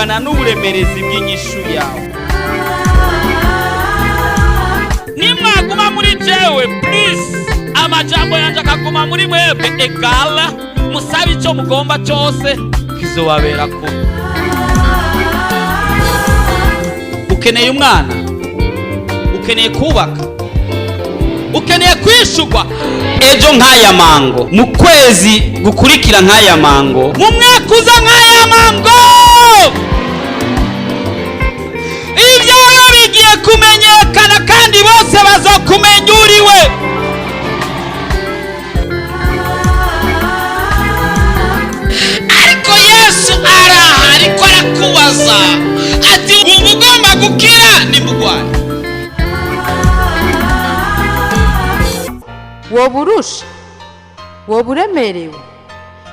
Bungana n'uburemerezi bw'inyishu yawe. Nimwaguma muri jewe, please, amajambo yanjye akaguma muri mwebwe, egala musabe icyo mugomba cyose, kizobabera kuba. Ukeneye umwana, ukeneye kubaka, ukeneye kwishurwa ejo nk'aya mango, mu kwezi gukurikira nk'aya mango, mu mwaka uza nk'aya mango. Ibyawe bigiye kumenyekana kandi bose bazokumenya uriwe. Ariko Yesu araha, ariko arakubaza ati: "Wumva ugomba gukira nimugwaye?" Woba urusha, woba uremerewe,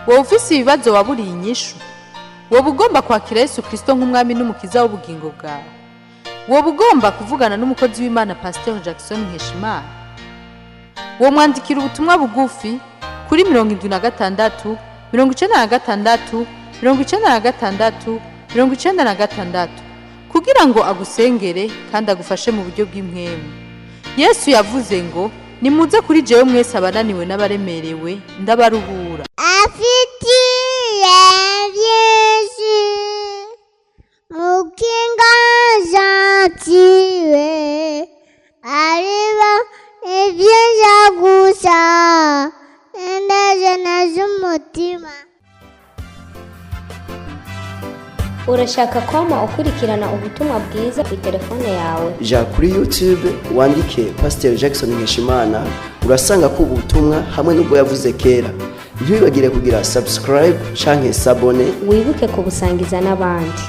woba ufise ibibazo waburiye inyishu, woba ugomba kwakira Yesu Kirisito nk'umwami n'umukiza w'ubugingo bwawe, woba ugomba kuvugana n'umukozi w'Imana Pasiteri Jackson Nkeshimana, womwandikira ubutumwa bugufi kuri 76 96 96 96 kugira ngo agusengere kandi agufashe mu buryo bw'impwemu. Yesu yavuze ngo: "Nimuze kuri jewe mwese abananiwe n'abaremerewe, ndabaruhura." Afitiye byinshi mukinga jantiwe ariba ibyiza gusa indajana z'umutima. Urashaka kwama ukurikirana ubutumwa bwiza ku telefone yawe? Ja kuri YouTube wandike Pasiteri Jackson Nkeshimana, urasanga ko ubutumwa hamwe n'ubwo yavuze kera. Ntiwibagire kugira subscribe canke sabone. Wibuke kubusangiza n'abandi.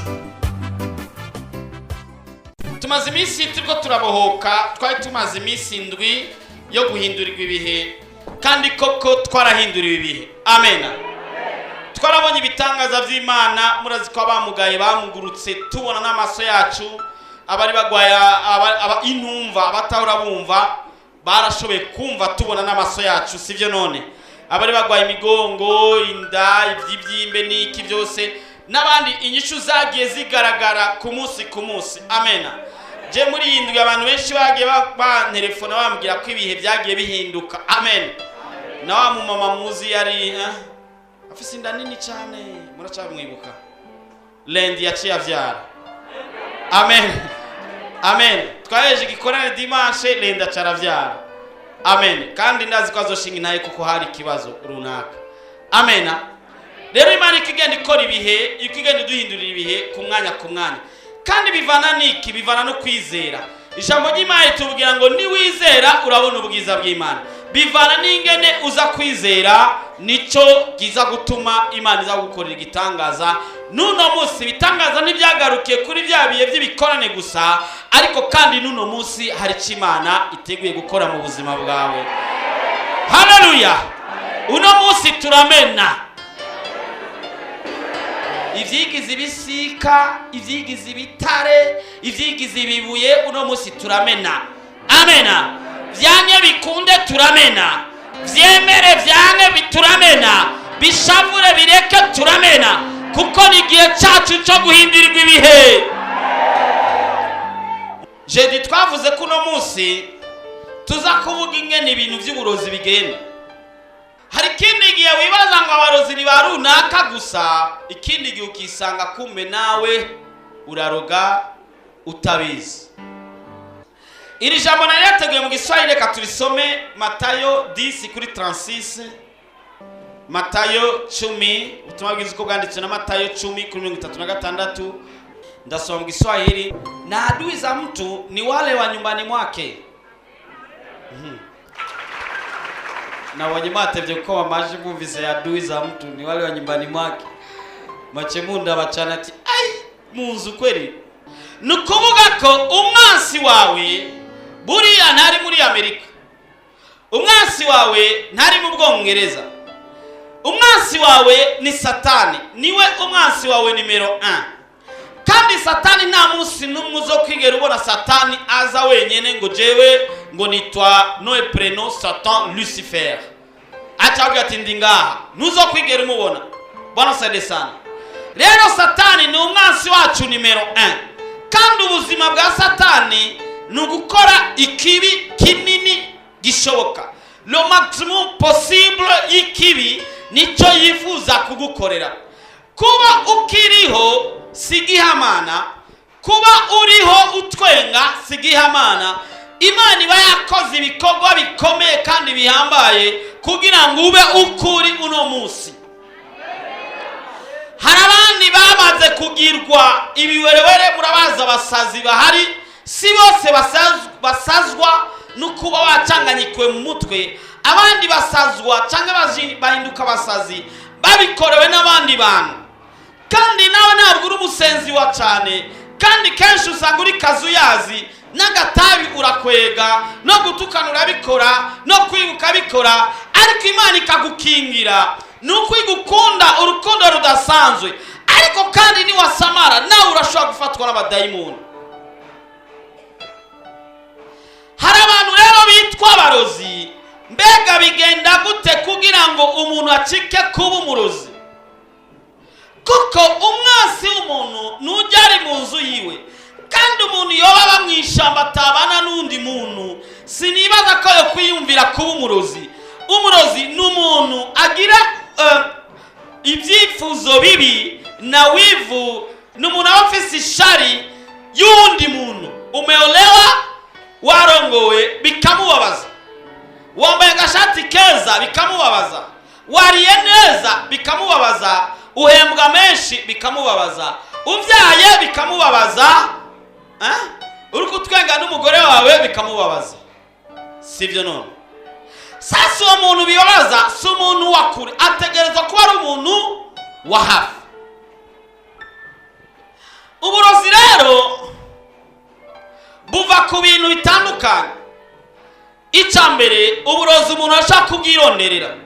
Tumaze iminsi turiko turabohoka. Twari tumaze iminsi 7 yo guhindurirwa ibihe, kandi koko twarahinduriwe ibihe. Amena. Twarabonye ibitangaza by'Imana. Murazi ko abamugaye bamugurutse tubona n'amaso yacu, abari bagwaye intumva, abatahora bumva barashoboye kumva tubona n'amaso yacu, sibyo? None abari bagwaye imigongo, inda, ibyibyimbe n'iki byose n'abandi, inyishu zagiye zigaragara ku munsi ku munsi. Amena. Je muri iyi ndwi abantu benshi bagiye bantelefona bambwira ko ibihe byagiye bihinduka. Amen. Na wa mumama muzi yari afise inda nini cyane, muracamwibuka, lendi yaciye avyara. Amen, amen. Twaheje igikorane dimanche, lendi aca aravyara. Amen. Kandi ndazi ko azoshinga intaye kuko hari ikibazo runaka. Amena. Rero Imana ikigenda ikora ibihe, ikigenda iduhindurira ibihe ku mwanya ku mwanya. Kandi bivana n'iki? Bivana no kwizera. Ijambo ry'Imana ritubwira ngo niwizera urabona ubwiza bw'Imana. Bivana n'ingene uza kwizera, nico kiza gutuma Imana iza gukorera igitangaza. N'uno munsi ibitangaza ntibyagarukiye kuri bya bihe by'ibikorane gusa, ariko kandi n'uno munsi hari icyo Imana iteguye gukora mu buzima bwawe. Haleluya! Uno munsi turamena ibyigize ibisika, ibyigize ibitare, ibyigize ibibuye. Uno munsi turamena. Amena. Byange bikunde turamena, byemere byange turamena, bishavure bireke turamena, kuko ni igihe cyacu cyo guhindurirwa ibihe. Jeudi twavuze ko uno munsi tuza kuvuga ingene ibintu by'uburozi bigenda. Hari ikindi gihe wibaza ngo abarozi ni ba runaka gusa, ikindi gihe ukisanga kumbe nawe uraroga utabizi. Iri jambo nari yateguye mu Giswahili, reka turisome. Matayo 10 kuri 36. Matayo 10, ubutumwa bwiza uko bwanditswe na Matayo 10 kuri 36. Ndasoma mu Giswahili: "Na adui za mtu ni wale wa nyumbani mwake." Na mwatevye kuko bamaje bumvise adui za mtu ni wale wa nyumbani mwake, machemunda bacana ati: "Ai, munzu kweli?" Ni ukuvuga ko umwansi wawe buriya ntari muri Amerika, umwansi wawe ntari mu Bwongereza, umwansi wawe ni Satani, niwe umwansi wawe nimero 1. Kandi Satani nta munsi n'umwe uzo kwigera ubona Satani aza wenyene ngo: "Jewe ngo nitwa noe preno Satan Lucifer," aca avuga ati: "Ndi ngaha." Ntuzo kwigera umubona. Bwana saide sana. Rero Satani ni umwansi wacu nimero 1, kandi ubuzima bwa Satani ni ugukora ikibi kinini gishoboka, le maximum possible y'ikibi nicyo yifuza kugukorera. Kuba ukiriho si igihamana, kuba uriho utwenga si igihamana. Imana iba yakoze ibikorwa bikomeye kandi bihambaye kugira ngo ube ukuri uno munsi. Hari abandi bamaze kugirwa ibiwerewere, murabaza abasazi bahari, si bose basazwa no kuba wacanganyikiwe mu mutwe. Abandi basazwa cyangwa bahinduka abasazi babikorewe n'abandi bantu, kandi nawe ntabwo uri umusenzi wa cyane, kandi kenshi usanga uri kazuyazi, n'agatabi urakwega, no gutukana urabikora, no kwibuka bikora, ariko Imana ikagukingira. Ni uko igukunda urukundo rudasanzwe, ariko kandi niwasamara nawe urashobora gufatwa n'abadayimoni. Hari abantu rero bitwa abarozi. Mbega bigenda gute kugira ngo umuntu acike kuba umurozi? Kuko umwansi w'umuntu nujya ari mu nzu yiwe, kandi umuntu yoba aba mu ishyamba atabana n'undi muntu, sinibaza ko yo kwiyumvira kuba umurozi. Umurozi ni umuntu agira ibyifuzo bibi na wivu, ni umuntu aba afise ishari y'uwundi muntu. Umeolewa, warongowe, bikamubabaza. Wambaye agashati keza, bikamubabaza. Wariye neza, bikamubabaza. Uhembwa menshi, bikamubabaza. Ubyaye, bikamubabaza. Uri kutwenga n'umugore wawe, bikamubabaza. Sibyo none? Sasa uwo muntu bibabaza si umuntu wa kure, ategerezwa kuba ari umuntu wa hafi. Uburozi rero buva ku bintu bitandukanye. Icya mbere, uburozi umuntu ashaka kubwironderera,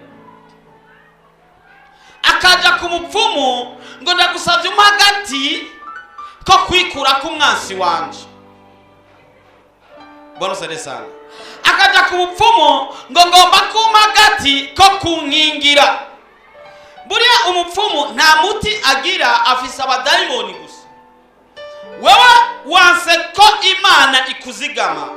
akajya ku mupfumu ngo ndagusabye umpe agati ko kwikura k'umwansi wanje. Bwana sana. Akajya ku mupfumu ngo ngomba kumpa agati ko kunkingira. Buriya umupfumu nta muti agira, afise abadayimoni gusa. Wewe wanse ko Imana ikuzigama.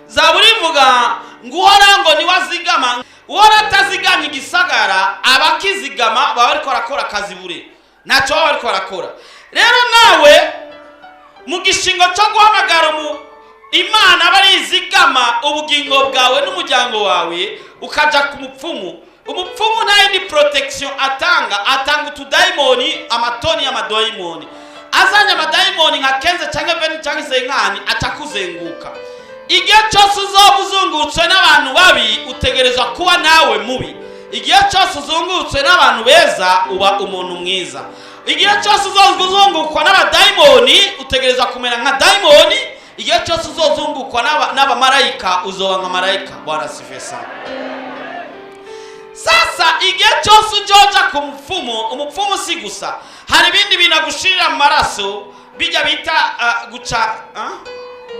Zaburi ivuga ngo uhora ngo niwazigama, uhora atazigamye igisagara, abakizigama baba bariko barakora akazi bure, ntacyo baba bariko barakora. Rero nawe mu gishingo cyo guhamagara Imana barizigama ubugingo bwawe n'umuryango wawe, ukaja ku mupfumu. Umupfumu nta yindi protection atanga, atanga utudayimoni, amatoni y'amadayimoni. Azanye amadayimoni nka kenze cyangwa veni cyangwa isenkani, acakuzenguka. Igihe cyose uzoba uzungurutswe n'abantu babi, utegerezwa kuba nawe mubi. Igihe cyose uzungurutswe n'abantu beza, uba umuntu mwiza. Igihe cyose uzoba uzungurukwa n'abadayimoni, utegerezwa kumera nka dayimoni. Igihe cyose uzozungukwa n'abamarayika, uzoba nka marayika. Bwana sifiwe sana. Sasa igihe cyose ujoja ku mupfumu, umupfumu si gusa, hari ibindi bintu agushirira mu maraso, bijya bita guca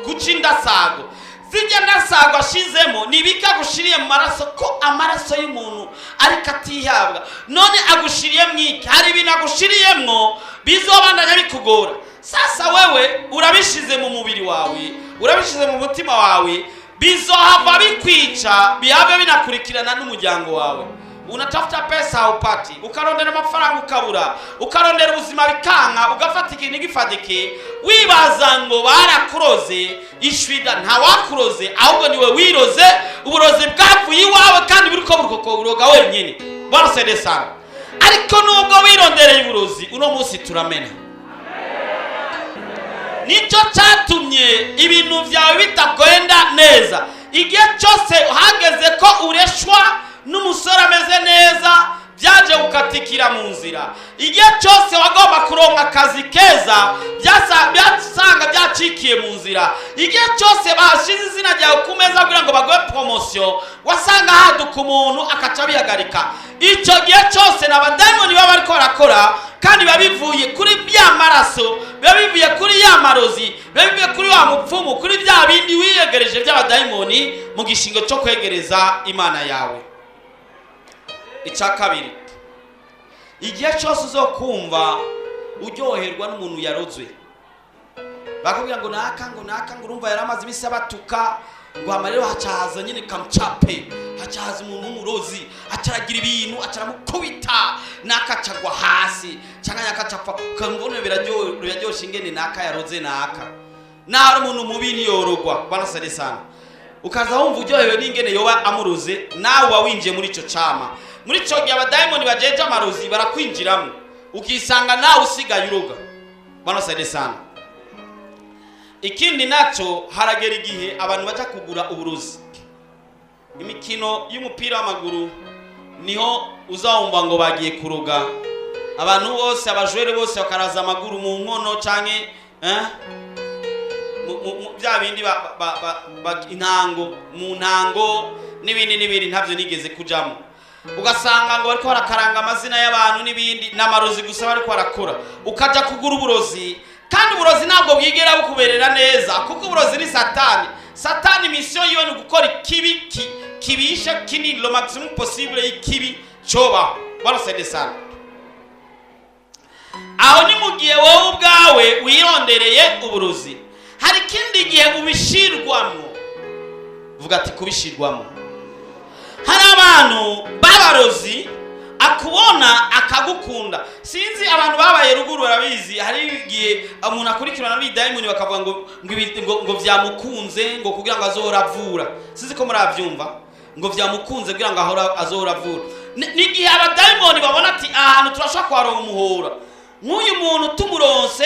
guca indasago. Zijya ndasago ashizemo ni ibiki agushiriye mu maraso, ko amaraso y'umuntu ariko atihabwa. None agushiriye mwiki? Hari ibintu agushiriyemwo bizobandanya bikugora. Sasa wewe urabishize mu mubiri wawe, urabishize mu mutima wawe, bizohava bikwica, bihave binakurikirana n'umuryango wawe. Unatafuta pesa haupati, ukarondera amafaranga ukabura, ukarondera ubuzima bikanka, ugafata ikintu gifatike, wibaza ngo barakuroze. Ishwida, ntawakuroze, ahubwo niwe wiroze. Uburozi bwavuye iwawe kandi buriko buroga wenyine. Bwana sede sana. Ariko nubwo wirondereye uburozi, uno munsi turamena. Nicyo cyatumye ibintu byawe bitagenda neza. Igihe cyose hageze ko ureshwa n'umusore ameze neza, byaje gukatikira mu nzira. Igihe cyose wagomba kuronka akazi keza, byasanga byacikiye mu nzira. Igihe cyose bashize izina ryawe ku meza kugira ngo baguhe promotion, wasanga haduka umuntu akaca bihagarika. Icyo gihe cyose n'abadayimoni baba bariko barakora, kandi biba bivuye kuri bya maraso, biba bivuye kuri ya marozi, biba bivuye kuri wa mupfumu, kuri bya bindi wiyegereje by'abadayimoni mu gishingo cyo kwegereza Imana yawe. Icya kabiri, Igihe cyose uzokumva uryoherwa n'umuntu yarozwe, bakubwira ngo naka, ngo naka, ngo urumva yari amaze iminsi abatuka, ngo hama rero hacahaza nyine kamucape, hacahaza umuntu w'umurozi, acaragira ibintu, acaramukubita, naka acagwa hasi cyangwa naka acapfa, ukamubona biraryoshe ingene naka yaroze naka. Naho umuntu mubi ntiyorogwa banasare sana, ukaza wumva uryohewe n'ingene yoba amuroze, nawe uba winjiye muri ico cama. Muri ico gihe abadayimoni bajeje amarozi barakwinjiramo, ukisanga nawe usigaye uroga banasare sana. Ikindi nacyo, haragera igihe abantu baja kugura uburozi. Imikino y'umupira w'amaguru niho uzawumva ngo bagiye kuroga abantu bose, abajwere bose bakaraza amaguru mu nkono canke bya bindi intango mu ntango n'ibindi n'ibindi, ntabyo nigeze kujamo. Ugasanga ngo bariko barakaranga amazina y'abantu n'ibindi, n'amarozi gusa bariko barakora. Ukaja kugura uburozi, kandi uburozi ntabwo bwigera bukuberera neza, kuko uburozi ni Satani. Satani mission yiwe ni gukora ikibi kibisha kinini, le maximum possible y'ikibi cobaho barasede sana. Aho ni mu gihe wowe ubwawe wirondereye uburozi. Hari ikindi gihe ubishirwamo, vuga ati kubishirwamo. Hari abantu b'abarozi akubona akagukunda. Sinzi abantu babaye ruguru barabizi, hari igihe umuntu akurikirana n'abidayimoni bakavuga ngo vyamukunze, ngo kugira ngo azohora avura. Sinzi ko muravyumva, ngo vyamukunze kugira ngo azohora avura. N'igihe abadayimoni babona ati ahantu turashobora kuharonka umuhora, nk'uyu muntu tumuronse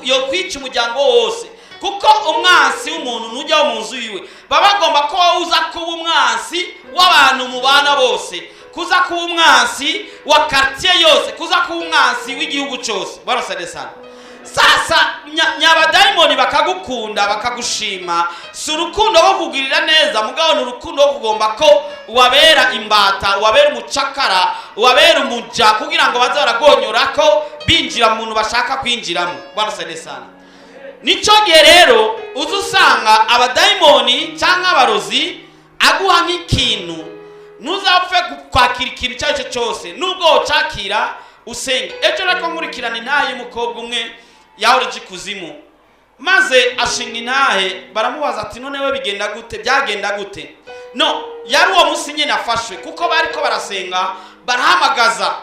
yokwica umuryango wose, kuko umwansi w'umuntu nujya mu nzu yiwe, baba bagomba ko uza kuba umwansi w'abantu mubana bose, kuza kuba umwansi wa quartier yose, kuza kuba umwansi w'igihugu cyose. Barasade sana. Sasa nyabadayimoni bakagukunda bakagushima, si urukundo rwo kugirira neza, mugabo ni urukundo rwo kugomba ko wabera imbata, wabera umucakara, wabera umuja, kugira ngo baze baragonyora ko binjira mu muntu bashaka kwinjiramo. Barasade sana. Nico gihe rero uza usanga abadayimoni cyangwa abarozi aguha nk'ikintu, ntuzapfe kwakira ikintu icyo ari cyo cyose, nubwo wocakira usenge. Ejo reko nkurikirana intahe y'umukobwa umwe yahora ikuzimu, maze ashinga intahe, baramubaza ati none we bigenda gute, byagenda gute? No yari uwo munsi nyine afashwe, kuko bariko barasenga, barahamagaza,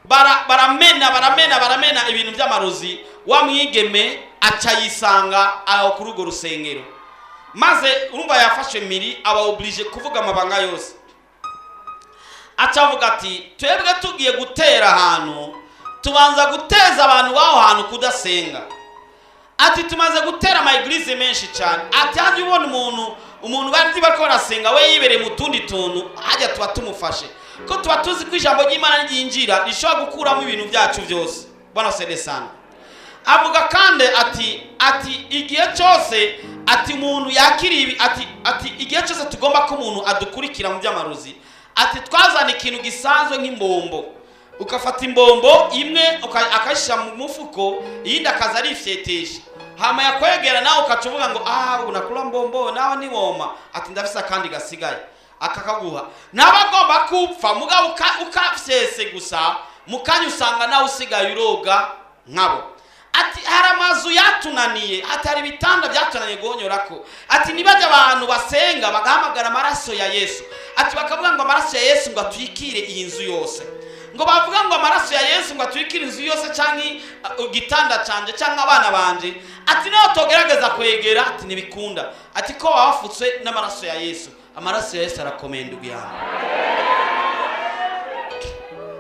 baramena baramena baramena ibintu by'amarozi. Wa mwigeme aca yisanga aho kuri urwo rusengero, maze urumva yafashe miri, aba oblige kuvuga amabanga yose. Acavuga ati twebwe tugiye gutera ahantu, tubanza guteza abantu baho hantu kudasenga. Ati tumaze gutera ama eglise menshi cyane. Ati hajya ubona umuntu bari bariko barasenga, we yibereye mu tundi tuntu, hajya tuba tumufashe, ko tuba tuzi ko ijambo ry'Imana ryinjira rishobora gukuramo ibintu byacu byose. Bwana sede sana. Avuga kandi ati igihe cyose ati umuntu yakiriye ibi, ati igihe cyose tugomba ko umuntu adukurikira mu by'amarozi, ati twazana ikintu gisanzwe nk'imbombo, ukafata imbombo imwe akayishyira mu mufuko, iyindi akaza arifyetesha, hama yakwegera nawe ukaca uvuga ngo ubu nakura mbombo nawe niwoma, ati ndafise akandi gasigaye, akakaguha. Nawe agomba kupfa mugabo ukafyese gusa, mukanya usanga nawe usigaye uroga nkabo. Ati hari amazu yatunaniye, ati hari ibitanda byatunaniye guhonyorako, ati nibajya abantu basenga bagahamagara amaraso ya Yesu, ati bakavuga ngo amaraso ya Yesu ngo atwikire iyi nzu yose, ngo bavuga ngo amaraso ya Yesu ngo atwikire inzu yose cyangwa igitanda canje cyangwa abana banje, ati naho togerageza kwegera, ati ntibikunda, ati ko babafutswe n'amaraso ya Yesu. Amaraso ya Yesu arakomeye ndugu yangu.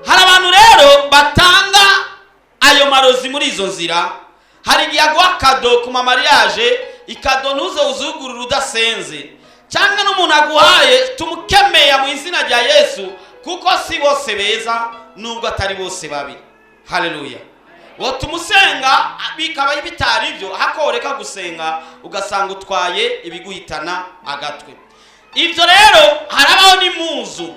Hari abantu rero batanga ayo marozi muri izo nzira. Hari igihe aguha kado ku mamariage, ikado ntuze uzugurure udasenze, cyangwa n'umuntu aguhaye tumukemeya mu izina rya Yesu, kuko si bose beza nubwo atari bose babi. Haleluya. Tumusenga bikaba bitari ibyo, hakoreka gusenga ugasanga utwaye ibiguhitana agatwe. Ibyo rero harabaho n'imuzu,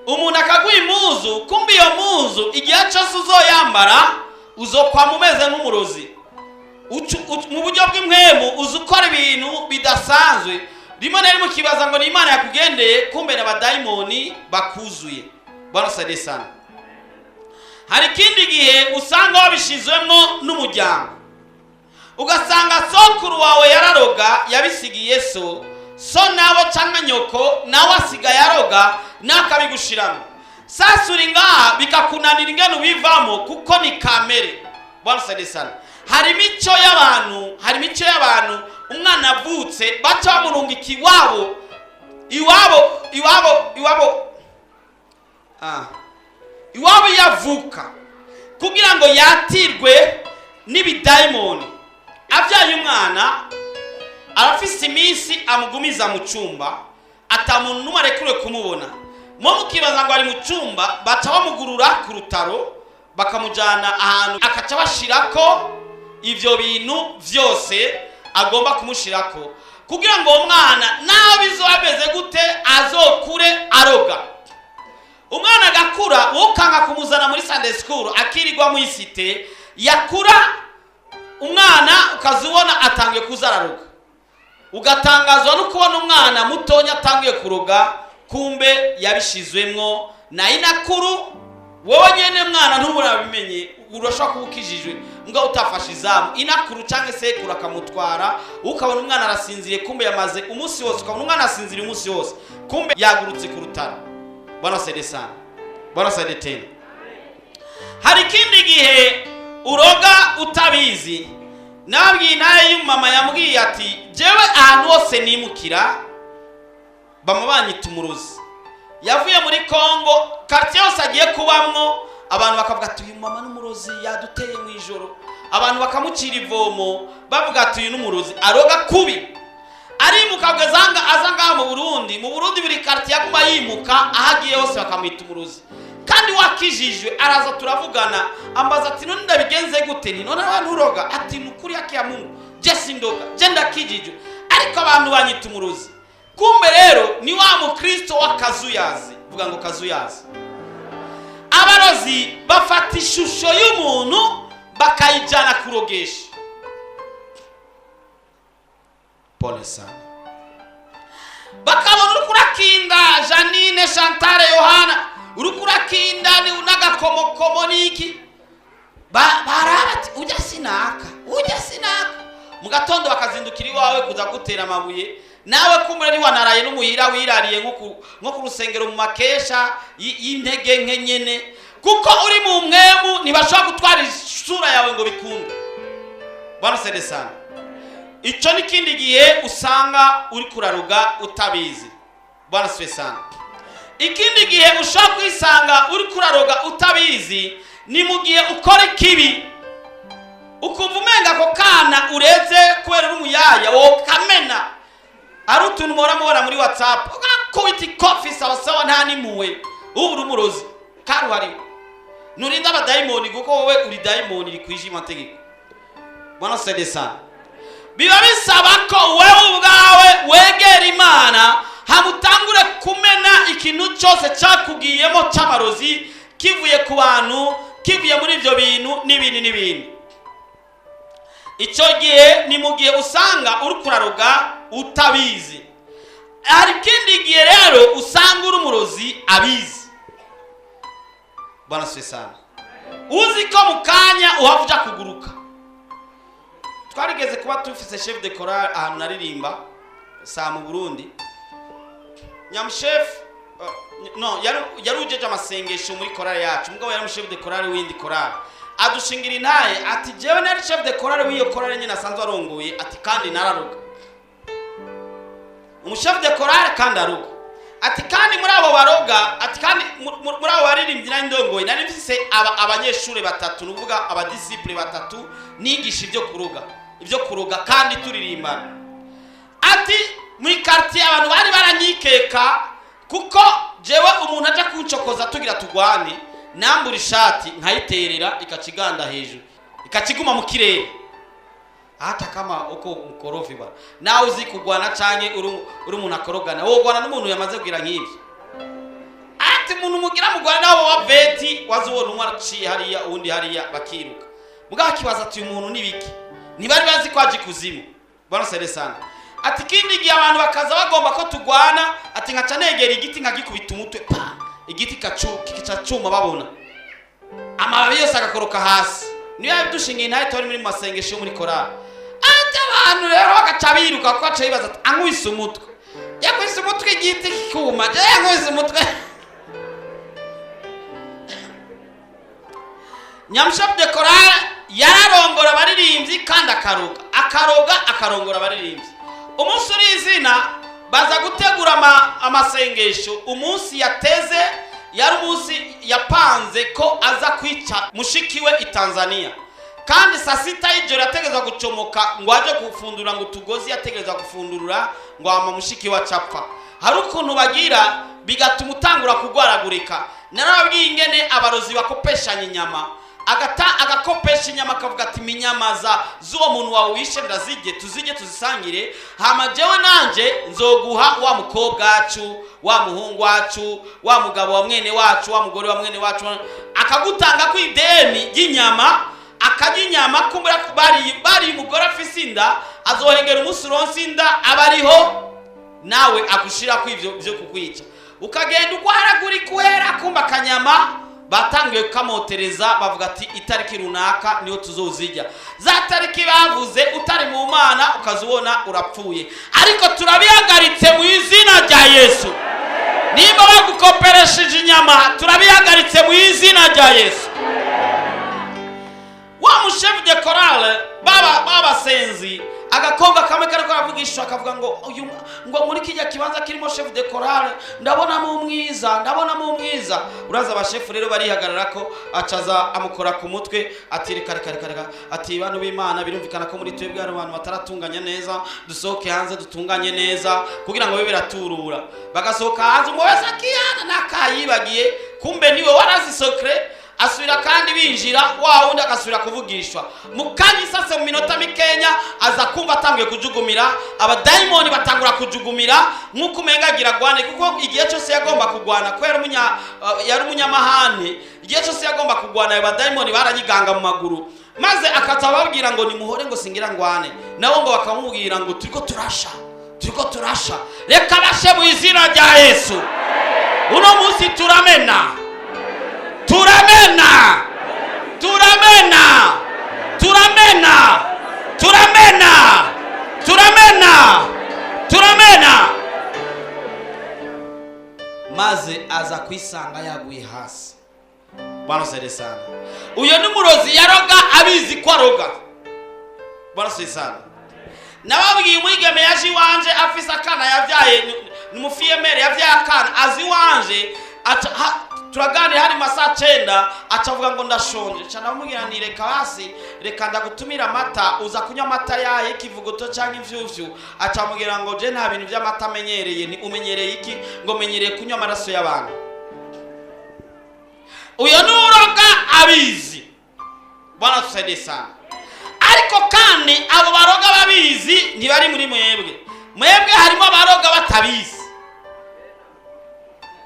umuntu akaguha imuzu, kumbe iyo muzu igihe cyose uzoyambara uzokwama umeze nk'umurozi. Mu buryo bw'impwemu uza ukora ibintu bidasanzwe, rimwe na rimwe ukibaza ngo ni Imana yakugendeye, kumbe n'abadayimoni bakuzuye. Bwana sade sana. Hari ikindi gihe usanga wabishizwemo n'umuryango, ugasanga sokuru wawe yararoga, yabisigiye so, so nawe cyangwa nyoko nawe asigaye aroga, nakabigushiramo. Sasa uri ngaha bikakunanira ingene ubivamo, kuko ni kamere. Bwana sana. Hari imico y'abantu, hari imico y'abantu, umwana avutse baca bamurungika iwabo, iwabo, iwabo, iwabo, iwabo yavuka, kugira ngo yatirwe n'ibidayimoni. Abyaye umwana arafise iminsi amugumiza mu cyumba, atamuntu n'umwe arekuriwe kumubona. Mwo mukibaza ngo ari mu cyumba, baca bamugurura ku rutaro bakamujyana ahantu, akaca bashirako ivyo bintu vyose agomba kumushirako, kugira ngo uwo mwana naho bizoba bimeze gute azokure aroga. Umwana agakura, wokanga kumuzana muri Sunday school, akirirwa mu isite. Yakura umwana ukazubona atangiye kuza araroga, ugatangazwa no kubona umwana mutonya atangiye kuroga, kumbe yabishizwemwo na inakuru. Wowe nyene mwana ntuburabimenye, urashobora kuba ukijijwe mbwa utafashe izamu, inakuru cyangwa sekuru akamutwara. Ukabona umwana arasinziriye, kumbe yamaze umunsi wose, ukabona umwana asinziriye umunsi wose, kumbe yagurutse ku rutaro. Bwana saide sana, Bwana saide tena. Hari ikindi gihe uroga utabizi. Nabwiye nawe y'umumama yambwiye ati jewe ahantu hose nimukira bama banyita umurozi. Yavuye muri Kongo, quartier yose agiye kubamwo abantu bakavuga ati uyu mama n'umurozi yaduteye mu ijoro. Abantu bakamucira ivomo bavuga ati uyu n'umurozi aroga kubi. Arimuka kugeza aza ngaha mu Burundi. Mu Burundi buri quartier yaguma yimuka, aho agiye hose bakamwita umurozi. Kandi wakijijwe araza turavugana, ambaza ati none ndabigenze gute? Ni none abantu uroga? Ati nukuri haki ya Mungu je sindoga, je ndakijijwe, ariko abantu banyita umurozi. Kumbe rero ni wa mukristo w'akazuyazi. Vuga ngo kazuyazi. Abarozi bafata ishusho y'umuntu bakayijana kurogesha. Pole sana. Bakabona uriko urakinda Janine, Chantal, Yohana, uriko urakinda ni unagakomokomo niki, baraba ati ujya sinaka, ujya sinaka. Mu gatondo bakazindukira iwawe kuza gutera amabuye, nawe kumure ni wanaraye n'umuhira wirariye nko ku rusengero mu makesha y'intege nke nyene, kuko uri mu mwemu ntibashobora gutwara isura yawe ngo bikunde. Bwana sede sana. Ico ni kindi gihe usanga uri kuraruga utabizi. Bwana sede sana. Ikindi gihe ushobora kwisanga uri kuraroga utabizi ni mu gihe ukora ikibi, ukumva umenga ako kana ureze kubera uri umuyaya wokamena. Ari utuntu muhora mubona muri WhatsApp, ugakubita ikofi sawasawa nta n'impuhwe, ubu uri umurozi karuhariwe. Nurinda abadayimoni kuko wowe uri dayimoni rikwije amategeko. Bwana sede sana. Biba bisaba ko wewe ubwawe wegera Imana, hamutangure kumena ikintu cyose cyakugiyemo cy'amarozi, kivuye ku bantu, kivuye muri ibyo bintu n'ibindi n'ibindi. Icyo gihe ni mu gihe usanga uri kuraroga utabizi. Hari ikindi gihe rero usanga uri umurozi abizi. Bwana swe sana. Uzi ko mu kanya uhava uja kuguruka. Twarigeze kuba tufise chef de chorale ahantu naririmba saa mu Burundi. Nyamushef, no, yari ujeje amasengesho muri chorale yacu, mugabo yari chef de chorale w'indi chorale. Adushingira intaye ati jewe nari chef de chorale w'iyo chorale nyine asanzwe arongoye, ati kandi nararuga. Umuchef de chorale kandi aruga. Ati kandi muri abo baroga, ati kandi muri abo baririmbyi nari ndongoye, nari mfise abanyeshure batatu, nuvuga abadisciple batatu nigisha ibyo kuroga, ibyo kuroga kandi turirimbana. Ati muri quartier abantu bari baranyikeka kuko jewe umuntu aja kuncokoza tugira tugwane, nambura ishati nkayiterera ikaciganda hejuru, ikaciguma mu kirere. Hata kama uko mkorofi bwana, nawe uzi kugwana canke uri umuntu akorogana, wowe ugwana n'umuntu yamaze kugira nk'ivyo. Ati umuntu mugira mugwana nawe wa veti wazubona umwe araciye hariya uwundi hariya bakiruka. Mugabo akibaza ati uyu muntu nibiki? Ntibari bazi ko aje kuzimu. Bwana sere sana. Ati kindi gihe abantu bakaza bagomba ko tugwana, ati nkaca negera igiti nkagikubita umutwe pa, igiti kica cuma babona. Amababi yose agakoroka hasi. Niyo yabidushingiye intahe, turi muri masengesho yo muri korali. Ati abantu rero bagaca biruka, kuko aca yibaza ati ankubise umutwe, yakubise umutwe igiti kikuma, yankubise umutwe. Nyamushef de korali yararongora abaririmbyi kandi akaroga, akaroga akarongora abaririmbyi. Umunsi uri izina baza gutegura amasengesho. Umunsi yateze yari umunsi yapanze ko aza kwica mushiki we i Tanzania, kandi saa 6 y'ijoro yategerezwa gucomoka ngo aje gufundura, ngo utugozi yategerezwa gufundurura ngo ama mushiki we acapfa. Hari ukuntu bagira bigatuma utangura kugwaragurika. Narababwiye ingene abarozi bakopeshanya inyama, agata agakopesha inyama akavuga ati minyamaza z'uwo muntu wawe wishe ndazirye, tuzirye tuzisangire, hama jewe nanje nzoguha wa mukobwa wacu, wa muhungu wacu, wa mugabo wa mwene wacu, wa mugore wa mwene wacu. Akagutanga ku ideni ry'inyama, akarya inyama, kumbura bari umugore afise inda, azohengera umunsi uronse inda aba ariho nawe agushira ku ivyo byo kukwica, ukagenda ugwaragurika uhera kumba akanyama batangiye kukamotereza, bavuga ati itariki runaka niyo tuzozijya. Za tariki bavuze utari mu Mana ukazubona urapfuye, ariko turabihagaritse mu izina rya Yesu. Nimba bagukoperesheje inyama, turabihagaritse mu izina rya Yesu. Wa mushefu de chorale baba babasenzi, agakobwa kamwe kariko aravugisha akavuga ngo uyu ngo muri kijya kibanza kirimo chef de chorale ndabonamo umwiza, ndabonamo umwiza. Uraza abashefu rero barihagarara ko acaza amukora ku mutwe ati reka reka reka reka, ati bantu b'Imana birumvikana ko muri twebwe hari abantu bataratunganya neza, dusohoke hanze dutunganye neza kugira ngo bibe biraturura. Bagasohoka hanze, umwe wese akihana nakayibagiye, kumbe niwe warazi secret. Asubira kandi binjira, wa wundi agasubira kuvugishwa mu kanya isase mu minota mikenya aza kumva atanguye kujugumira. Abadayimoni batangura kujugumira nk'uko umenga agira agwane, kuko igihe cyose yagomba kugwana ko yari umunyamahane, igihe cyose yagomba kugwana ayo badayimoni baranyiganga mu maguru, maze akaza ababwira ngo nimuhore ngo singira ngwane nabo, ngo bakamubwira ngo turiko turasha, turiko turasha, reka bashe mu izina rya Yesu. Uno munsi turamena, turamena, turamena, turamena, turamena, turamena, turamena. Maze aza kwisanga yaguye hasi. Bwana sede sana. Uyo ni murozi yaroga abizi ko aroga. Bwana sede sana. Nababwiye umwigeme yaje iwanje afise akana yavyaye, ni umufiyemere yavyaye akana, azi iwanje turaganira hari masaa 9, acavuga ngo ndashonje. Ca ndamubwira nti reka basi, reka ndagutumira amata, uza kunywa amata yahe, ikivuguto canke imvyuvyu? Acamubwira ngo je nta bintu vy'amata amenyereye. Ni umenyereye iki? Ngo menyereye kunywa amaraso y'abantu. Uyo ni uroga abizi. Bwana tusaidie sana. Ariko kandi abo baroga babizi ntibari muri mwebwe. Mwebwe harimo abaroga batabizi,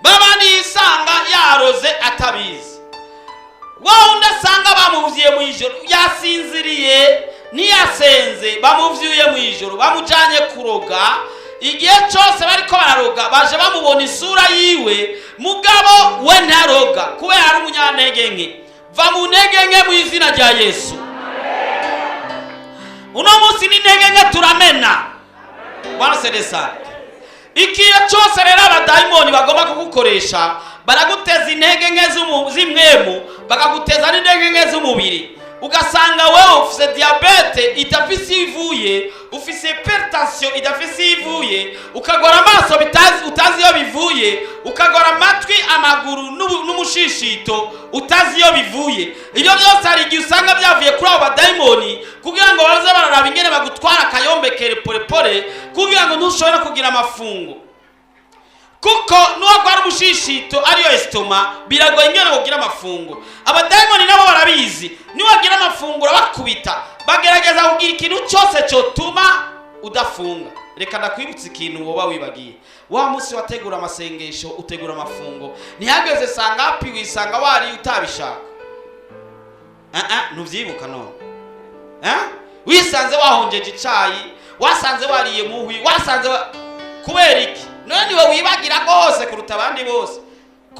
babandi yisanga yaroze atabizi. Wa wundi asanga bamuvyiye mu ijoro, yasinziriye ntiyasenze, bamuvyuye mu ijoro bamujanye kuroga. Igihe cyose bariko bararoga baje bamubona isura yiwe, mugabo we ntaroga kubera ari umunyantege nke. Va mu ntege nke mu izina rya Yesu. Uno munsi ni intege nke turamena. Bwana sede sana. Ikihe cyose rero abadayimoni bagomba kugukoresha, baraguteza intege nke z'imwemu, bakaguteza n'intege nke z'umubiri. Ugasanga wewe ufise diabete idafise iyo ivuye, ufise hypertension idafise iyo ivuye, ukagora amaso utazi iyo bivuye, ukagora amatwi, amaguru n'umushishito utazi iyo bivuye. Ibyo byose hari igihe usanga byavuye kuri abo badayimoni, kugira ngo baze bararaba ingene bagutwara akayombekere polepole, kugira ngo ntushobore kugira amafungo. Kuko nuwagwara umushishito ariyo estoma, biragoye ingene wogira amafungo. Abadayimoni nabo barabizi, niwagira amafunguro bakubita, bagerageza kugira ikintu cyose cyotuma udafunga. Reka ndakwibutsa ikintu woba wibagiye. Wa munsi wategura amasengesho, utegura amafungo, ntihageze sangapi wisanga wari utabishaka? Ntuvyibuka none? Wisanze wahonjeje icayi, wasanze wariye muhwi, wasanze kubera iki? None niwe wibagira rwose kuruta abandi bose.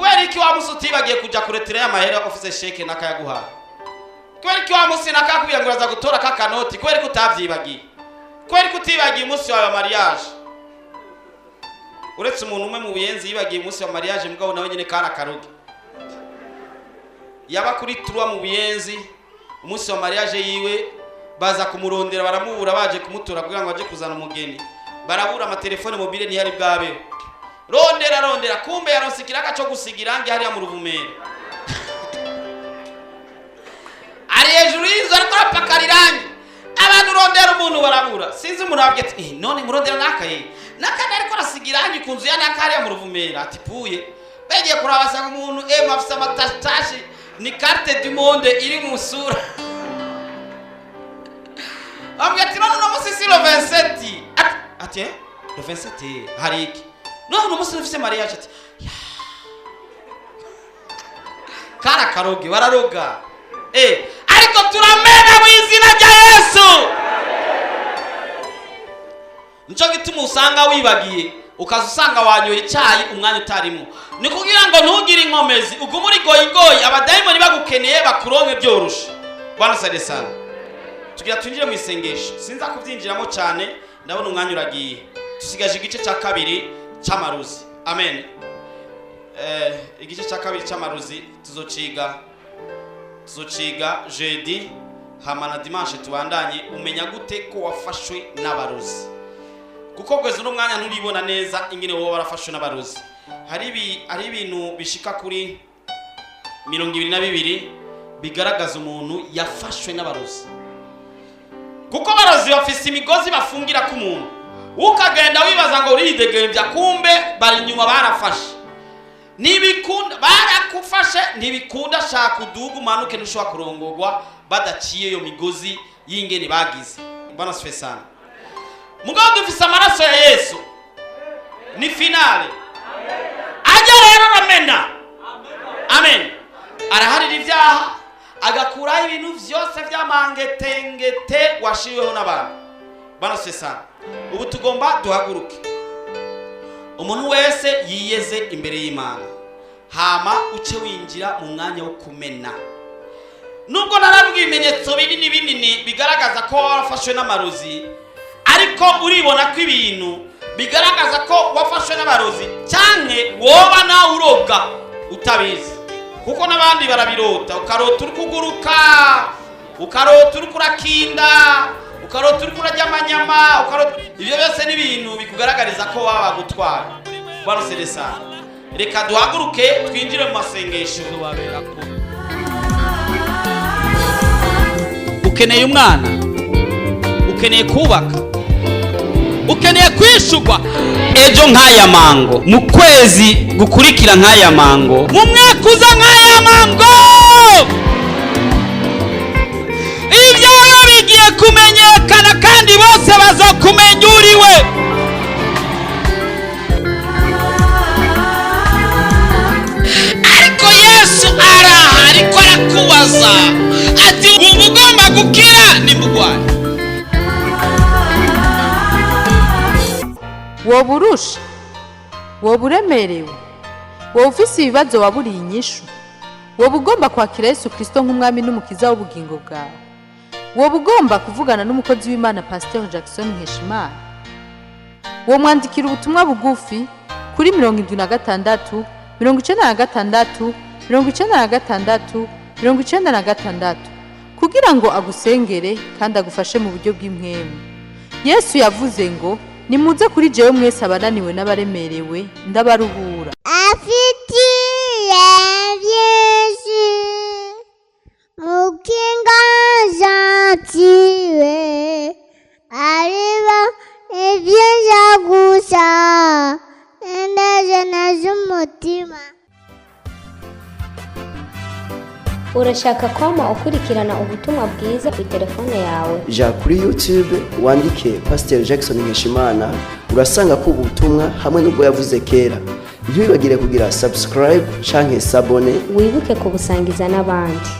Kubera iki wa musi utibagiye kuja kuretira y'amahera ufise chèque n'akayaguhaye? Kubera iki wa musi nakakubwira ngo uraza gutora kakanoti? Kubera ko utavyibagiye? Kubera ko utibagiye umunsi wawe wa mariage? Uretse umuntu umwe mu Buyenzi yibagiye umunsi wa mariage, mugabo nawe nyene kari akaroge. Yaba kuri turuwa mu Buyenzi, umunsi wa mariage yiwe baza kumurondera baramubura, baje kumutora kugira ngo aje kuzana umugeni, barabura, amatelefone mobile ntiyari bwabeho. Rondera rondera, kumbe yaronse ikiraka cyo gusiga irangi hariya mu Ruvumera, ari hejuru y'inzu ariko arapakara irangi. Abantu rondera umuntu barabura. Sinzi umuntu wabwiye ati: "Eh, none murondera nakaye nakandi ariko arasiga irangi ku nzu ya naka hariya mu Ruvumera." Ati puye begiye kuraba basanga umuntu afise amatatashi, ni carte du monde iri mu sura. Bambwiye ati: "None uno munsi si le 27?" Ati: "Eh, le 27 hari iki? None uno munsi ufise mariage?" Ati: "Ya." Kari akaroge, bararoga. Ariko turamena mu izina rya Yesu. Nico gituma usanga wibagiye, ukaza usanga wanyoye icyayi umwanya utarimo. Ni kugira ngo ntugire inkomezi, ugume uri goyigoyi, abadayimoni bagukeneye bakuronke byoroshe. Bwana sade sana. Tugira twinjire mu isengesho, sinza kubyinjiramo cyane, ndabona umwanya uragiye. Dusigaje igice cya kabiri cy'amaruzi. Amen. Igice cya kabiri cy'amaruzi tuzociga jeudi, hama na dimanche tubandanye. Umenya gute ko wafashwe n'abarozi? Kuko kugeza uno mwanya nturibona neza ingene wowe warafashwe n'abarozi. Hari ibintu bishika kuri 22 bigaragaza umuntu yafashwe n'abarozi, kuko abarozi bafise imigozi bafungira ku muntu, ukagenda wibaza ngo uridegembya, kumbe bari inyuma barafashe. Ntibikunda, barakufashe, ntibikunda. Shaka uduga umanuke, ntushobora kurongorwa badaciye iyo migozi y'ingene bagize. Bwana sife sana. Mugabo dufise amaraso ya Yesu, ni finale. Ajya rero aramena, amen, araharira ibyaha, agakuraho ibintu byose by'amangetengete washiriweho n'abantu. Bwana sife sana. Ubu tugomba duhaguruke, umuntu wese yiyeze imbere y'Imana, hama uce winjira mu mwanya wo kumena. Nubwo naravuga ibimenyetso binini binini bigaragaza ko warafashwe n'amarozi, ariko uribona ko ibintu bigaragaza ko wafashwe n'abarozi cyane woba nawe uroga utabizi, kuko n'abandi barabirota. Ukarota uri kuguruka, ukarota uri kurakinda, ukarota uri kurarya amanyama, ukarota ibyo byose ni ibintu bikugaragariza ko waba bagutwara. Bwana sana. Reka duhaguruke twinjire mu masengesho. Ukeneye umwana, ukeneye kubaka, ukeneye kwishurwa ejo nk'aya mango, mu kwezi gukurikira nk'aya mango, mu mwaka uza nk'aya mango, ibyawe bigiye kumenyekana kandi bose bazokumenya uriwe. Ariko Yesu araha, ariko arakubaza ati: "Wumva ugomba gukira nimugwane?" Woba urusha, woba uremerewe, woba ufise ibibazo waburiye inyishu, woba ugomba kwakira Yesu Kirisito nk'umwami n'umukiza w'ubugingo bwawe, woba ugomba kuvugana n'umukozi w'Imana Pasiteri Jackson Nkeshimana, womwandikira ubutumwa bugufi kuri 76 96 96 96 kugira ngo agusengere kandi agufashe mu buryo bw'impwemu. Yesu yavuze ngo: "Nimuze kuri jewe mwese abananiwe n'abaremerewe, ndabaruhura." Afitiye byinshi mukinga gentile, ariba ibyiza gusa indajana z'umutima. Urashaka kwama ukurikirana ubutumwa bwiza ku telefone yawe? Ja kuri YouTube wandike Pasiteri Jackson Nkeshimana, urasanga ko ubutumwa hamwe n'ubwo yavuze kera. Ntiwibagire kugira subscribe canke sabone. Wibuke kubusangiza n'abandi.